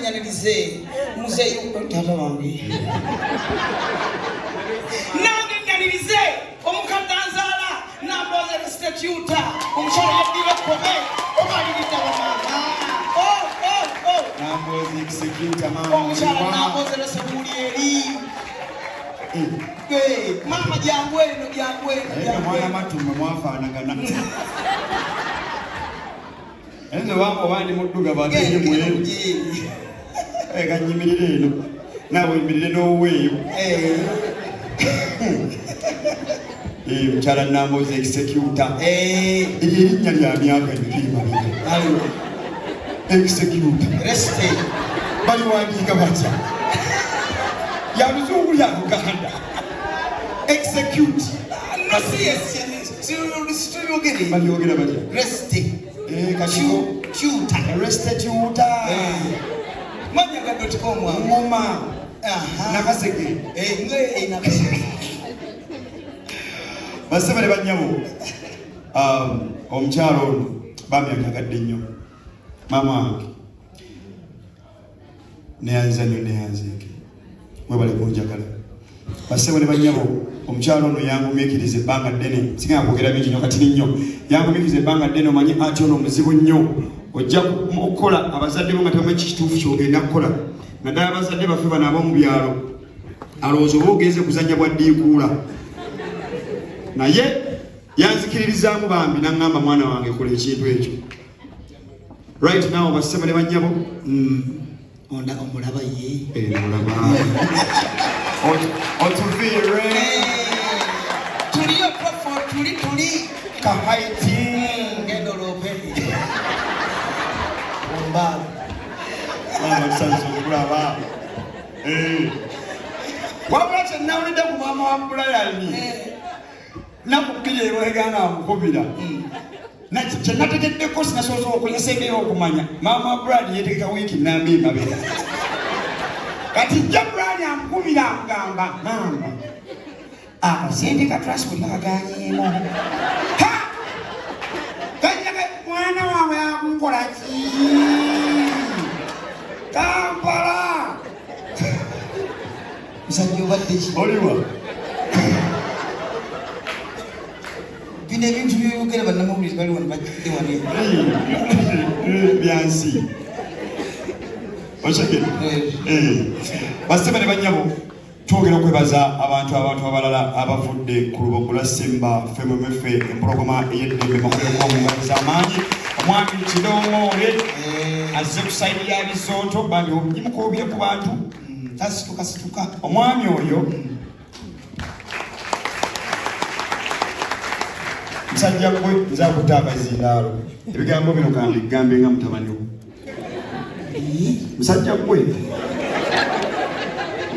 Nyanirize muzeeyi taata wange. Nange nyanirize omukadde anzaala Namboze Restituta, omukyala yaddira ekkobe obaliridde wamaama. Oh, oh, oh. Namboze executor mama. Omukyala Namboze Resebuuli eri. Eh, maama jangu eno, jangu eno, Naye nga jangu mwana eno. mattu mwe mwafaanagana. Nze wange oba ndi muddugavu ate ye Genda, mweru. genda. Leka nnyimirire eno. Naawe oyimirire n'oweeyo. Eh. Eh, mukyala Namboze executor. Eh. Eryo erinnya lya myaka emeka emabega? Aliwo. Executor. Reste. Baliwandiika batya? Ya luzungu lya Luganda. Execute. No, si, si, si, si, si, Balyogera batya? Reste. Eh, kati Tutor. Restituta. Eh. Manya ga dot com wange. Ngoma. Aha. Nakaseke. Eh, nge eh, Nakaseke. Bassebo ne bannyabo, omukyalo ono bambi anjagadde nnyo. Maama wange neyanza nnyo, neyanzeeke, mwebale kunjagala. Bassebo ne bannyabo, omukyalo ono yangumiikiriza ebbanga ddene, sigenda kwogera bingi nnyo katini nnyo. Yangumiikiriza ebbanga ddene, omanyi ati ono muzibu nnyo, ojja okukola abazadde bo nga tebamanyi kituufu ky'ogenda kukola, naddala abazadde baffe bano ab'omu byalo, alowooza oba ogenze kuzannya bwa ddiikuula. Naye yanzikiririzaamu bambi n'aŋŋamba, mwana wange kola ekintu ekyo. Right now, bassebo ne bannyabo, Onda omulaba ye. Eh, mulaba. Otuviire. Eh, tuliyo profo, tuli tuli. Kahaiti. Ngendo loope. Omba. Mama tusanyuse okulaba. Eh. Wabula kye nawulidde ku maama wa Brian. Eh. Nakubira emabega nga nkubira. Kye nategeddeko sinasoose okunyesengera okumanya maama wa Brian yeetegeka wiiki nnamba emabega. Kati jja Brian ankubira angamba, maama akasente ka transport bakagaanyeemu. Ha! Kajja mwana waabwe akunkola ki? Kampala! Musajja obadde ki? Oliwa? Bino ebintu by'oyogera bannamawulire bali wano bajjidde wano. Byansi. Okyegere? Eh. Bassebo ne bannyabo, twongera okwebaza abantu abalala abavudde ku Lubogula Simba FMMF, empologoma ey'eddembe makuleko mu ngalo z'amaanyi. Omwami Kidomoole azze ku sayidi ya Bizonto, bambi obugimukuubye ku bantu. Tasituka situka. Omwami oyo musajja gwe nze akutte akazindaalo. Ebigambo bino kambigambe nga mutabani wo. Musajja gwe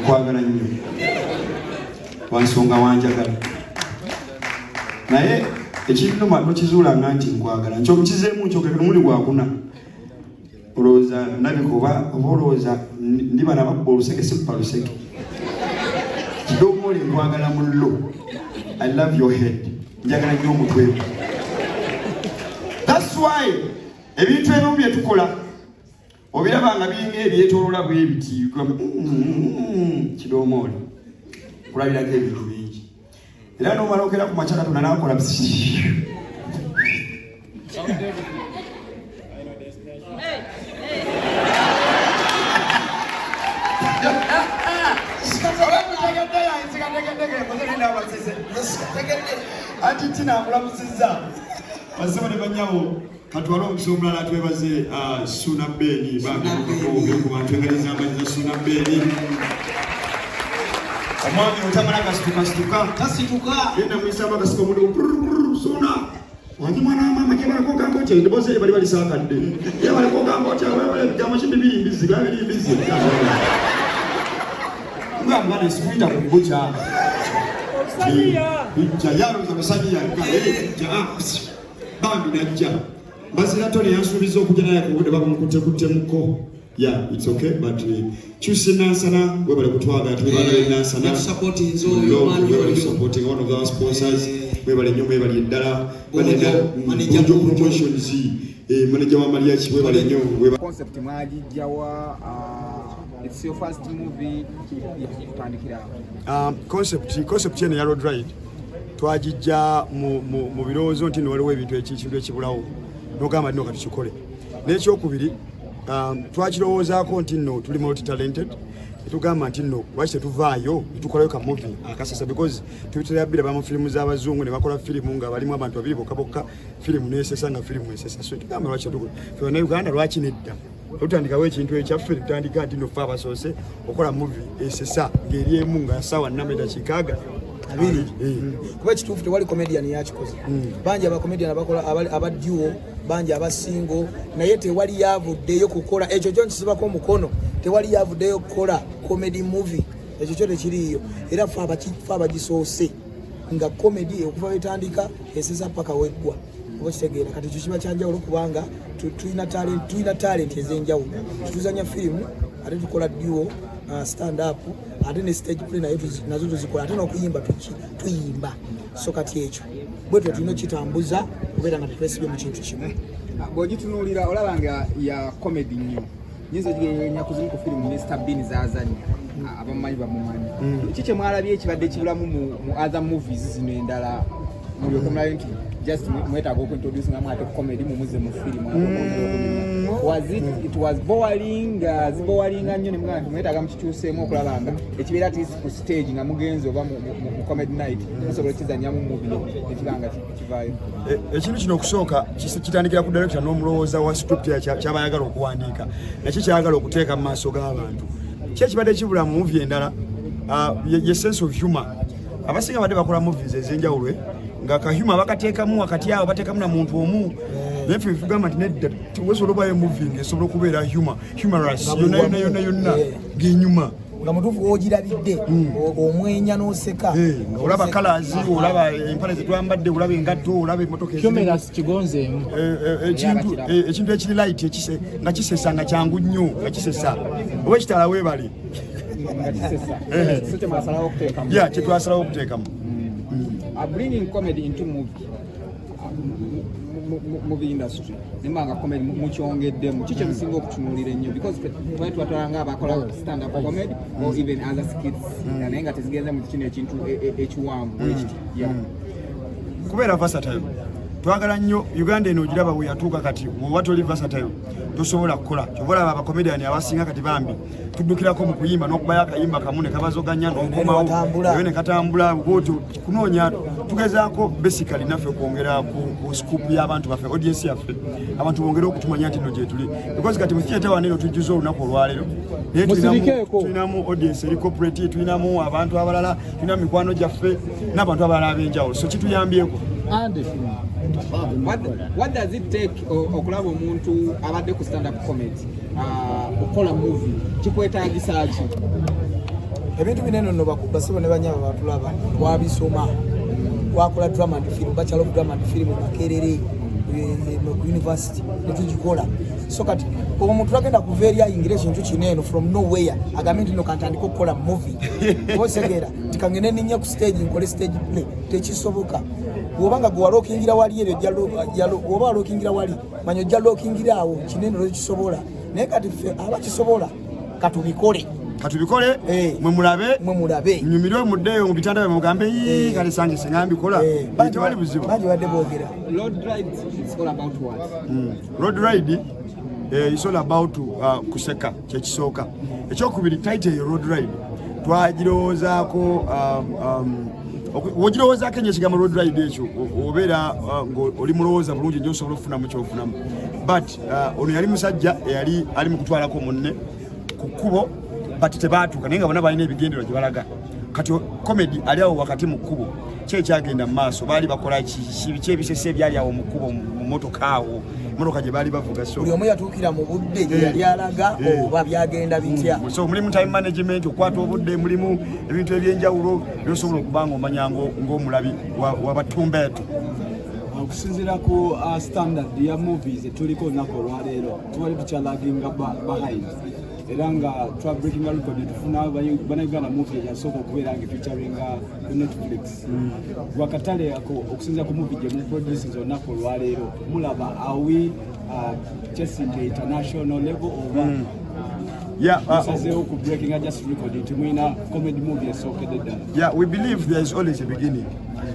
nkwagala nnyo, wansonga wanjagala, naye ekinnuma tokizuulanga nti nkwagala nti omukizeemu nkyogera omuli gwakuna. Olowooza nabika oba olowooza ndiba nabakuba oluseke, sikuba luseke. Kidomoole nkwagala mullo. I love your head. Njagala nnyo omutwe gwo. That's why ebintu ebimu bye tukola obiraba nga biringa ebyetooloola bwe biti. Kidomoole kulabirako ebintu bingi, era n'omala okera ku makya Katonda n'akola bisi. Anti tina akulamusizza. Bassebo ne bannyabo, katwale omukisa omulala twebaze Suna Beni. Bambi ku bantu engalo ez'amaanyi za Suna Beni. Omwami otamala gasitukasituka. Tasituka. Genda muyisaamu agasika omulimu. Suna wangi mwana wa maama, gyebale kugamba otya? Eddoboozi eryo bali balisaakadde. Gyebale kugamba otya? Webale ebigambo ki bibiri mbizi babiri mbizi nga mwana sikuyita ku bukya bijja yalowooza musaniya bambi najja. Mbazira Tony yansuubiza okujja naye ku budde babumukuttekuttemuko. Yeah, it's okay, but Kyusi Nansana, webale kutwagala, tuli baana b'e Nansana. Yatusupportinze oyo, omwami Webale oyo. supporting one of our sponsors. Eh. Webale nnyo, mwebale ddala. Bonjo, manager Bonjo Bonjo. Promotions. Manager wa Mariachi, webale nnyo. Concept mwagijjawa? It's your first movie? Kutandikira awo. Concept eno ya Road Ride twagijja mu birowoozo nti no waliwo ebintu ekintu ekibulawo, nogamba nno katukikole. N'ekyokubiri, twakirowoozaako nti nno tuli multi talented, netugamba nti nno lwaki tetuvaayo netukolayo ka movie akasesa, because tubitera biraba mu firimu z'abazungu ne bakola firimu nga balimu abantu babiri bokka bokka, firimu nesesa nga firimu esesa. So tugamba lwaki tetukola ffe Bannayuganda, lwaki nedda tutandikawo ekintu ekyaffe, tutandika nti nno ffe abasoose okola movie esesa ng'eri emu nga saawa nnamba edakiika aga 20. Eh. Kuba ekituufu tewali comedian yakikoze. Bangi abacomedian abakola aba duo, bangi abasingo, naye tewali yavuddeyo kukola ekyo. Kyo nkisibako omukono, tewali yavuddeyo kukola comedy movie, ekyo kyo tekiriiyo. Era ffe abagisoose nga comedy okuva betandika esesa paka weggwa, oba kitegeera. Kati ekyo kiba kyanjawulo kubanga tulina talent ez'enjawulo. Tuzanya firimu, ate tukola duo, stand up, ate ne stage play nayo nazo tuzikola, ate n'okuyimba tuyimba. So kati ekyo bwetyo tulina okitambuza kubeera nga tetwesibye mu kintu kimu. Bw'ogitunuulira olaba nga ya comedy nnyo, nyinza ogigereranya ku zimu ku firimu Mr Bean zazannya, abamumanyi bamumanyi. Ki kye mwalabye ekibadde kibulamu mu other movies zino endala, mulyoke mulabe nti just mwetaaga okuintroducingamu ate comedy mumuze mu firimu ate okwongera okunyumya? Was it, it was boring, zibowalinga nnyo ne mugamba nti mwetaaga mukikyuseemu okulaba nga ekibeera at least ku stage nga mugenze oba mu comedy night musobola okizannyamu movie nekiba nga kivaayo? Ekintu kino okusooka kitandikira ku director n'omulowooza wa script kyaba ayagala okuwandiika, nakyo kyayagala okuteeka mu maaso g'abantu. Ki ekibadde kibula mu movie endala, ye sense of humor. Abasinga badde bakola movies ez'enjawulo, nga ka humor bakateekamu wakati awo, bateekamu na muntu omu, naye ffe tugamba nti nedda, wesobola obayo movie ng'esobola okubeera humorous Nga buli yonna yonna wamu. Yonna yonna ng'enyuma. Nga mutuufu wogirabidde omwenya n'oseka. Nga olaba colors, olaba empale zetwambadde, olaba engatto, olaba emotoka ezirimu. Humorous kigonzeemu. Ekintu ekiri light, nga kisesa, nga kyangu nnyo, nga kisesa oba ekitala weebale. Nga kisesa. So kyemwasalawo okuteekamu? Ya, kyetwasalawo okuteekamu. Bringing comedy into movie, movie industry, nemba nga comedy mukyongeddemu, ki kyemusinga okutunuulira ennyo? Because ffe twali twatwala nga abakola stand up comedy or even other skits, naye nga tezigenze mu kino ekintu ekiwanvu bwekiti. Yeah. Kubeera versatile. Twagala nnyo Uganda eno ogiraba bwe yatuuka kati, bw'oba toli versatile tosobola kukola. Kyova olaba abakomediani abasinga kati bambi tuddukirako mu kuyimba n'okubayo akayimba kamu ne kabazoganya n'okomawo. Batambula. Naye ne katambula bwotyo. Kunoonya tugezaako basically naffe kwongera ku scope y'abantu baffe, audience yaffe, abantu bongere okutumanya nti nno gye tuli, because kati mu theatre wano eno tujjuza olunaku olwaleero, naye Musirikeeko. tulinamu audience eri corporate, tulinamu abantu abalala, tulinamu mikwano gyaffe n'abantu abalala ab'enjawulo, so kituyambyeko. Andy. What does it take okulaba omuntu abadde ku stand up comedy okukola movie? Kikwetaagisa ki? Ebintu binene nno basibo ne banyaba batulaba twabisoma. Twakola drama and film, bachelor of drama and film Makerere, ku university netugikola. So kati omuntu agenda kuva eri ayingira ekintu kino eno from nowhere agambe nti no kantandika okukola movie, oba otegeera nti kangende ninye ku stage nkole stage play, tekisoboka. Bw'oba nga gwe walookingira wali eryo bw'oba walookingira wali, manya ojja lookingira awo kinene lwekisobola. Naye kati ffe abakisobola katubikole. Katubikole. Eh. Mwe mulabe. Mwe mulabe. Nyumirwe, muddeeyo mu bitanda bye mugambe, "Ii, kale sange singa mbikola." Eh, Tewali buzibu. Bangi badde boogera. Road ride, it's all about what? Road ride, is all about kuseka, kyekisooka. Ekyokubiri, title eyo Road Ride twagirowoozaako, wogirowoozaako enyo ekigambo road ride ekyo, obeera ng'oli mulowooza bulungi nnyo, osobola okufunamu kyofunamu. But ono yali musajja eyali ali mu kutwalako munne ku kkubo, but tebaatuuka, naye nga bonna balina ebigendererwa gye balaga. Kati comedy ali awo wakati mu kkubo, ki ekyagenda mu maaso? Baali bakola ki? Biki ebisese ebyali awo mu kkubo, mu motoka awo, motoka gye baali bavuga? So buli omu yatuukira mu budde gye yali alaga oba byagenda bitya? So mulimu time management, okwata obudde, mulimu ebintu ebyenjawulo byosobola okuba nga omanya ng'omulabi wabatumbeetu. Okusinziira ku standard ya movies etuliko olunaku olwaleero, tubali tukyalaginga behind. Era nga twa breaking record, tufuna bannayuganda movie eyasooka okubeera nga featuringa ku Netflix. Wakatale ako, okusinza ku movie gye muproducinze olunaku olwaleero, mulaba are we chasing the international level oba musazeewo ku breakinga just record nti mulina comedy movie esookedde ddala? Yeah, we believe there is always a beginning,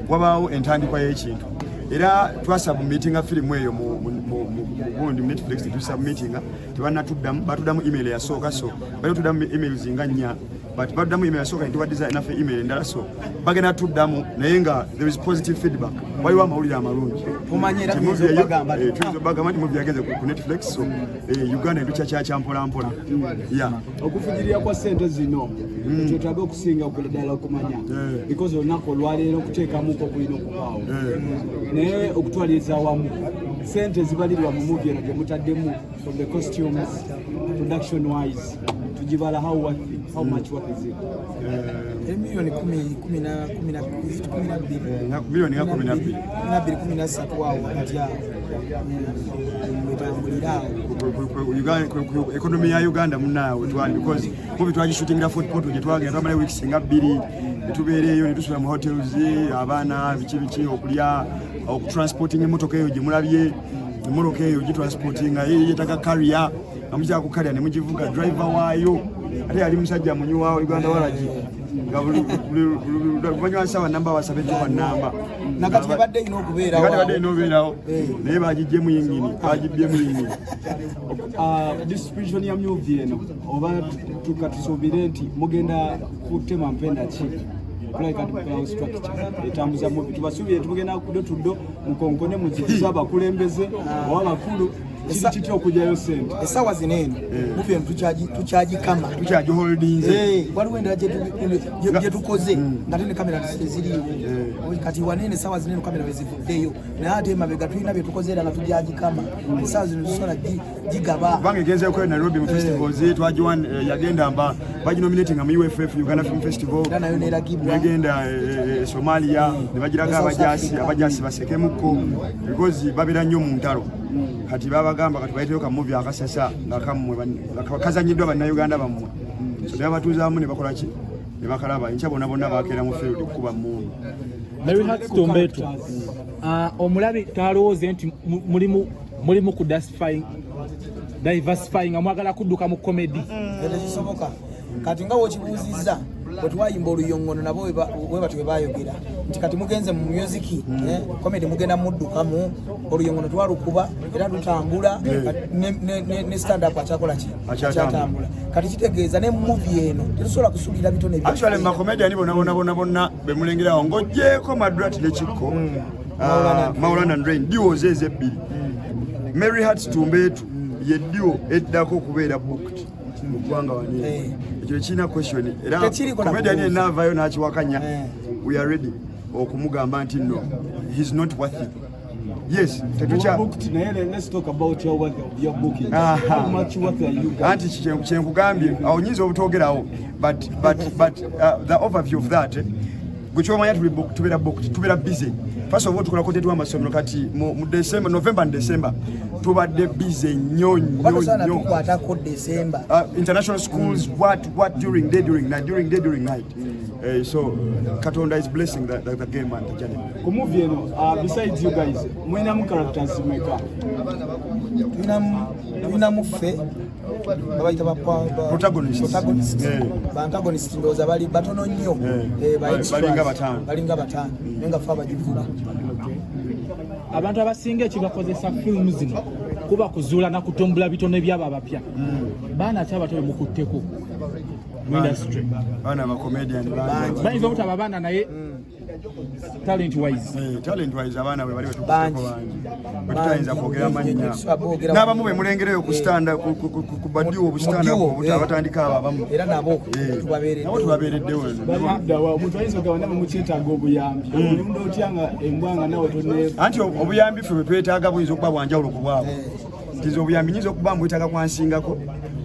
wabaawo entandikwa y'ekintu. Era twasubmitinga firimu eyo mu gundi mu Netflix, tetusubmitinga, tebannatuddamu. Batuddamu email eyasooka, so bali tuddamu emails nga nnya, but batuddamu email yasooka netuwaddiza naffe email endala, so bagenda tuddamu, naye nga there is positive feedback, waliwo amawulire amalungi. Tumanyi era Nti tuyinza movie eyo- okubagamba tuyinza okubagamba nti movie yagenze ku Netflix, so Uganda etukyakyacha mpola mpola, yeah. Okufujirira kwa ssente zino twetaaga okusinga okula ddala okumanya, because olunaku olwaleero okuteekamuko kulina okubaawo, naye okutwaliriza awamu sente ezibalirwa mu movie eno gye mutaddemu, from the costumes, production wise, tugibala how worth it, how much worth is it? Emiliyoni 12. Miliyoni nga 12. 12, 13 awo wakati awo wetambulira awo. Economy ya Uganda munaawe twali, because movie twagishutingira Fort Portal gye twagenda, twamala weeks nga 2 netubeera eyo, netusula mu hotels, abaana biki biki, okulya, okutransporting emotoka eyo gye mulabye, emotoka eyo gitransportinga yetaga carrier, nga mukira ku carrier ne mugivuga, driver waayo ate yali musajja munywa Uganda waragi, nga buli sawa namba wasaba ecupa namba. Nakati ebadde erina okubeerawo. Kati badde erina obeerawo, Eh. naye bagijjemu yingini, bagibyemu yingini. Distribution ya movie eno, oba tukatusuubire nti mugenda kutema mpenda ki okulabika nti mukolawo structure etambuza movie? Tubasuubire tugenda kudo tuddo mukonkone muzikiza abakulembeze oba abakulu, kiri kitya okugyayo sente? Essaawa zino eno movie eno tukyagikama. Tukyagiholdinze. Waliwo endala gye tukoze nga te ne kamera teziriiwo. Kati wanene essaawa zino eno kamera wezivuddeyo, naye ate emabega tulina bye tukoze era nga tugyagikama. Essaawa zino tusobola gigaba. Kubanga egenzeeko e Nairobi mu festivals, twagiwa yagenda mba baginominatinga mu UFF, Uganda Film Festival. Era nayo neragibwa. Negenda Somalia ne bagiraga Ne South abajasi. Africa. Abajasi basekemukko because babeera nnyo mu ntalo. Kati babagamba kati bayiteyo ka movie akasesa nga kammwe, nga kazanyiddwa bannayuganda bammwe, so ne babatuuzaamu ne bakola ki ne bakalaba. Enkya bonna bonna bakeera mu field kukuba mmundu. Mary Hearts Tumbetu. Omulabi talowooze nti mulimu ku diversifying nga mwagala kudduka mu comedy. Ekyo tekisoboka. Kati nga wokibuuzizza, bwe twayimba oluyongono nabo we batyo bwe bayogera nti kati mugenze mu music, comedy mugenda muddukamu. Oluyongono twalukuba era lutambula. Kati ne stand up akyakola ki? Akyatambula. Akyatambula. Kati kitegeeza ne movie eno tetusobola kusuulira bitone byaffe. Actually makomediani bonna bonna bonna bonna bemulengerawo ng'ogyeko Madrat ne Kikko, Maulana and Maulana and Rain, duos ezo ebbiri. Mary Hearts Tumbeetu ye duo eddako okubeera booked mu ggwanga wano. Ekyo kirina question era Tekiriko na comedian kubuuza. yenna avaayo n'akiwakanya, we are ready okumugamba nti no, he's not worth it. Yes, tetukya Booked, naye let's talk about your worth of your booking. Aha. How much worth are you guys? Anti kyenkugambye awo nyinza obutwogerawo, but the overview of that, gwe kyomanya tuli tubeera booked, tubeera busy. First of all tukola content w'amasomero. Kati mu December, November and December tubadde busy nnyo Oba nnyo tosaana nnyo. Tukwatako December. International schools, what during day, during night, during day, during night. So Katonda is blessing the game and the journey. Ku movie eno, besides you guys, mulinamu characters meka? Tulinamu ffe babayita Protagonists. Protagonists. Yeah. Ba antagonists ndowooza bali batono nnyo. Yeah. Ba extras. Balinga bataano. Balinga bataano, naye nga ffe abagivuga. Abantu abasinga ekibakozesa firimu zino kuba kuzuula na kutumbula bitone byabo abapya. Baana ki abato bemukutteko mu industry? Baana abacomedian bangi. Bayinza obutaba abaana, naye talent wise? Talent wise abaana bwe bali betukutteko Bangi. bangi bwe tutayinza Bangi. kwogera mannya. Tusobola boogera. N'abamu be mulengereyo ku stand ku badiwo Mu duo, obuta abatandika abo abamu. Era nabo tubabeereddewo. Nabo tubabeereddewo. Baliddawa? Omuntu ayinza okugamba nawe mukyetaaga obuyambi, olunda otya nga embwa nga nawe tone? Anti obuyambi ffe bwe twetaaga buyinza okuba bwanjawulo ku bwabwe. Nti nze obuyambi nyinza okuba mbwetaaga kwansingako.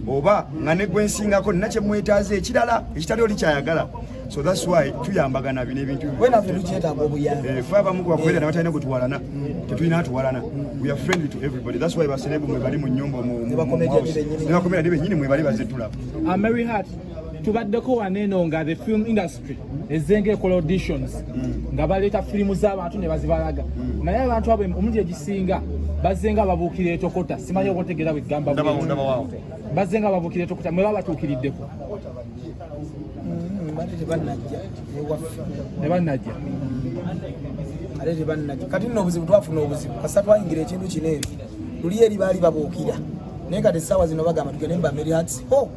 Oba nga ne gwensingako nina kyemwetaaza ekirala ekitali oli kyayagala. So that's why tuyambagana bino ebintu. Wenaffe tukyetaaga obuyambi. Fe abamu kubakubeera nabatalina gwetuwalana, tetulina atuwalana. We are friendly to everybody. That's why ba celeb mwe bali mu nyumba. Ne ba comedian bennyini. Ne ba comedian bennyini mwe bali, bazze tulaba. Mary Hart, tubaddeko wano eno nga the film industry ezenga ekola auditions, nga baleeta firimu z'abantu ne bazibalaga, naye abantu abo omulundi egisinga bazzenga babuukira etokota. Simanyi oba otegeera bwegamba. Ndabawo, ndabawo. Bazzenga babuukira etokota. Mwe baba batuukiriddeko? Bate tebannajja newaffe. Ne bannajja. Ate tebannajja. Kati nno obuzibu, twafuna obuzibu kasita twayingira ekintu kino eno. Luli eri baali babuukira, naye kati essaawa zino bagamba tugende mu ba Merry Hearts. Ho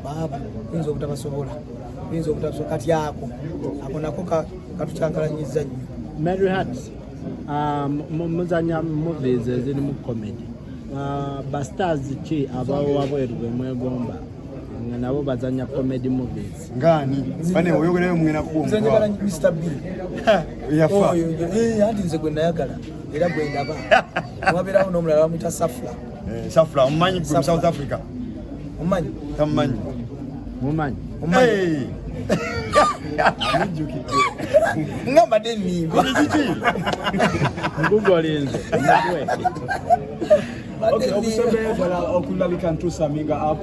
baaba tuyinza obutabasobola, tuyinza obutabasobola. Kati ako nako katukyankalanyiza nnyo. Mary Hart, muzanya movies ezirimu comedy. Ba stars ki abawabweru be mwegomba nga nabo bazanya comedy movies? Ngaani bane oyogerayo mugenda kuwa. Nze njagala Mr Bean. Yafa. Oyo, anti nze gwe nayagala era gwe ndaba. Wabeerawo n'omulala bamuyita Safla. Safla omumanyi gwe mu Safla. South Africa? Omumanyi? Tamumanyi. Mumanyi? Omumanyi? Hey! Amujjukidde. Nga mbadde nnimba. Kiki? Ngugolinze mutwe. Okay, okusembeyo ddala okulabika ntusaminga up.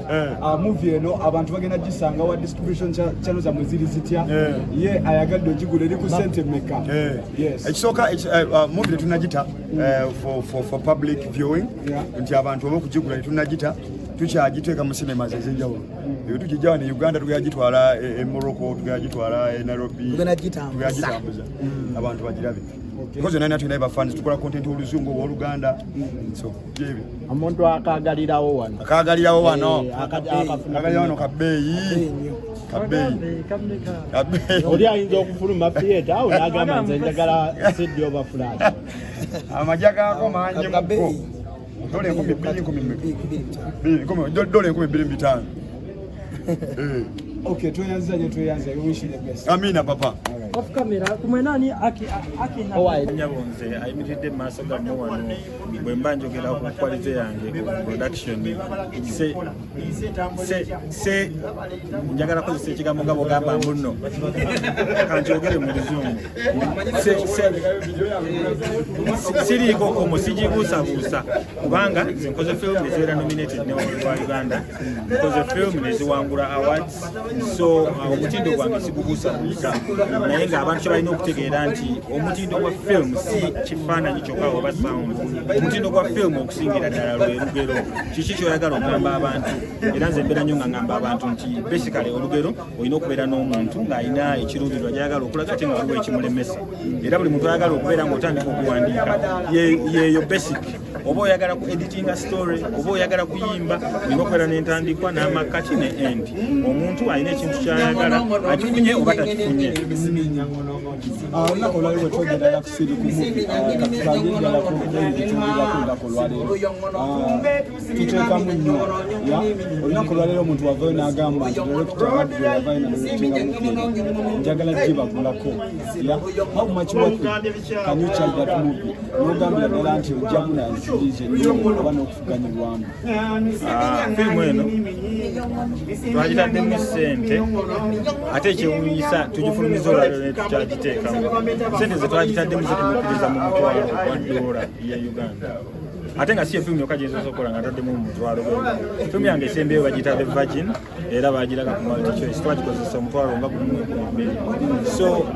Movie eno abantu bagenda gisanga wa? Distribution channel zammwe ziri zitya? Ye ayagadde ogigula eri ku sente mmeka? Yes. Ekisooka, movie tetunagita for public viewing nti abantu oba okugigula tetunagita, tukyagiteeka mu cinemas ez'enjawulo. Ebyo tugijja wano e Uganda, tugenda gitwala e Morocco, tugenda gitwala e Nairobi. Tugenda gitambuza. Tugenda gitambuza abantu bagirabe, because yonna tulina ba fans, tukola content oluzungu oba oluganda, so byebyo. Omuntu akagalirawo wano? Akagalirawo wano. Akafuna. Akagalirawo wano kabeeyi. Nnyo. Kabeeyi, kabeeyi. Oli ayinza okufuluma theatre awo n'agamba, nze njagala CD oba flash. Amajja gaako mangi muko. Kabeeyi. $2,000, enkumi mmeka? 2,500. $2,000 2500. Okay, tweyanziza nyo, tweyanziza. We wish you the best. Amina papa. Off camera kumwenani aki aki na Nyabo, nze ayimiridde mu maaso gammwe wano, bwe mba njogera ku quality yange ku production, se njagala kozesa ekigambo nga bwogamba mbu nno kankyogere mu luzungu. Siriiko komo, sigibuusabuusa, kubanga nze nkoze film nezibeera nominated ne wabweru wa Uganda, nkoze film neziwangula awards, so omutindo gwange sigubuusabuusa. Naye ng'abantu kye balina okutegeera nti omutindo gwa film si kifaananyi kyokka oba sound. Omutindo gwa film okusingira ddala lwe lugero. Kiki kyoyagala okugamba abantu? Era nze mbeera nnyo nga ngamba abantu nti basically olugero olina okubeera n'omuntu ng'alina ekiruubirirwa gy'ayagala okulaga, ate nga waliwo ekimulemesa. Era buli muntu ayagala okubeera ng'otandika okuwandiika, yeeyo basic. Oba oyagala ku editinga story, oba oyagala kuyimba, olina okubeera n'entandikwa n'amakati ne end. Omuntu alina ekintu kyayagala, akifunye oba takifunye. Olunaku olwaleero bwetwogerera ku siri ku movie, katutange ddala ku ebitulirako olunaku olwaleero. Tuteekamu nnyo ya olunaku olwaleero omuntu wavayo n'agamba nti director Badru yavayo nadirectinga movie eno, njagala gibagulako. Ya, how much worth can you charge that movie n'ogambira ddala nti ojjamu nanzirize nnyo oba n'okufuganyulwamu? Firimu eno twagitaddemu ssente, ate ekyewuunyisa tugifulumiza olwaleero ne tukyagiteekamu. Sente ze twagitaddemu zitunuukiriza mu mutwalo gwa dola ya Uganda, ate nga si efirimu yokka gyensoose okukola nga ntaddemu mu mutwalo gwa. Firimu yange esembyeyo bagiyita The Virgin, era bagiraga ku Multi Choice, twagikozesa omutwalo nga 1,200. So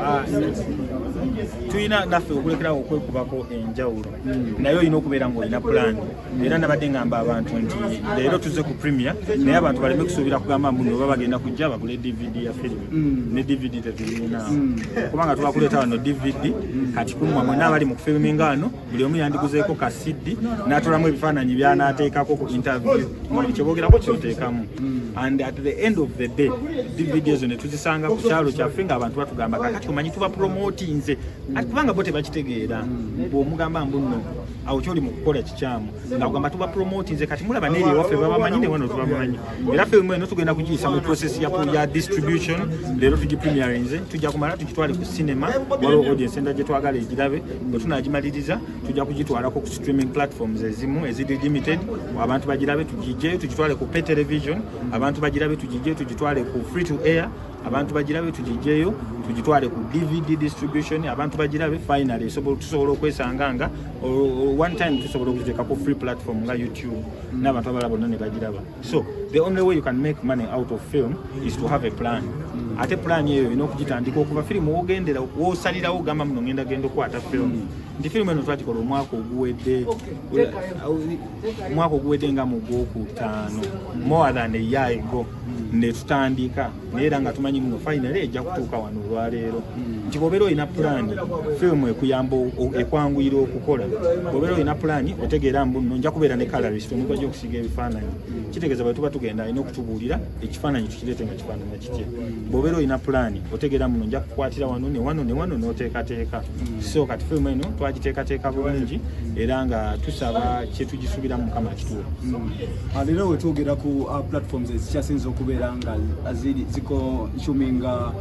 tulina naffe okulekerawo okwekubako enjawulo, naye olina okubeera ng'olina pulaani. Era nabadde ngamba abantu nti leero tuzze ku premiere, naye abantu baleme kusuubira kugamba mbu oba bagenda kujja bagule DVD ya firimu. Ne DVD tetulina, kubanga tubakuleeta wano DVD. Kati kumwa mwena abali mu kufilminga wano, buli omu yandiguzeeko ka CD n'atolamu ebifaananyi by'anaateekako ku interview, buli kyebogerako kyoteekamu. And at the end of the day DVD ezo ne tuzisanga ku kyalo kyaffe ng'abantu batugamba, kakati omanyi tuba promotinze. Ati kubanga bo tebakitegeera, bw'omugamba mbu nno Awo kyoli mu kukola kikyamu, nga kugamba tuba promotinze. Kati mulaba neeri ewaffe babamanyi, ne wano tubamanyi. Era firimu eno tugenda kugiyisa mu process ya distribution. Leero tugipremierinze, tujja kumala tugitwale ku cinema, waliwo audience endala gye twagala egirabe. Bwe tunagimaliriza, tujja kugitwalako ku streaming platforms ezimu eziri limited, abantu bagirabe. Tugijjeyo tugitwale ku pay television, abantu bagirabe. Tugijjeyo tugitwale ku free to air, abantu bagirabe. Tugijjeyo tugitwale ku DVD distribution, abantu bagirabe. Finally tusobola okwesanga nga one time tusobola okugiteeka ku free platform nga YouTube, n'abantu abalala bonna ne bagiraba. So the only way you can make money out of film is to have a plan. Ate plan eyo olina okugitandika okuva firimu wogendera, wosalirawo, ogamba muno ngenda genda okukwata film, nti firimu eno twagikola omwaka oguwedde, omwaka oguwedde nga mu gwokutaano, more than a year ago ne tutandika, naye era nga tumanyi muno finally ejja kutuuka wano olwaleero. Nti bw'obeera olina pulaani, firimu ekuyamba ekwanguyira okukola. Bw'obeera olina pulaani, otegeera mbu nno nja kubeera ne colorist, omuntu ajja okusiiga ebifaananyi. Kitegeeza bwe tuba tugenda alina okutubuulira ekifaananyi tukireete nga kifaanana kitya. Bw'obeera olina pulaani, otegeera muno nja kukwatira wano ne wano ne wano, n'oteekateeka. So kati firimu eno twagiteekateeka bulungi, era nga tusaba kye tugisubira Mukama akituwe. Leero wetwogera ku platforms ezikyasinza okubeera nga ziri ziconsuminga.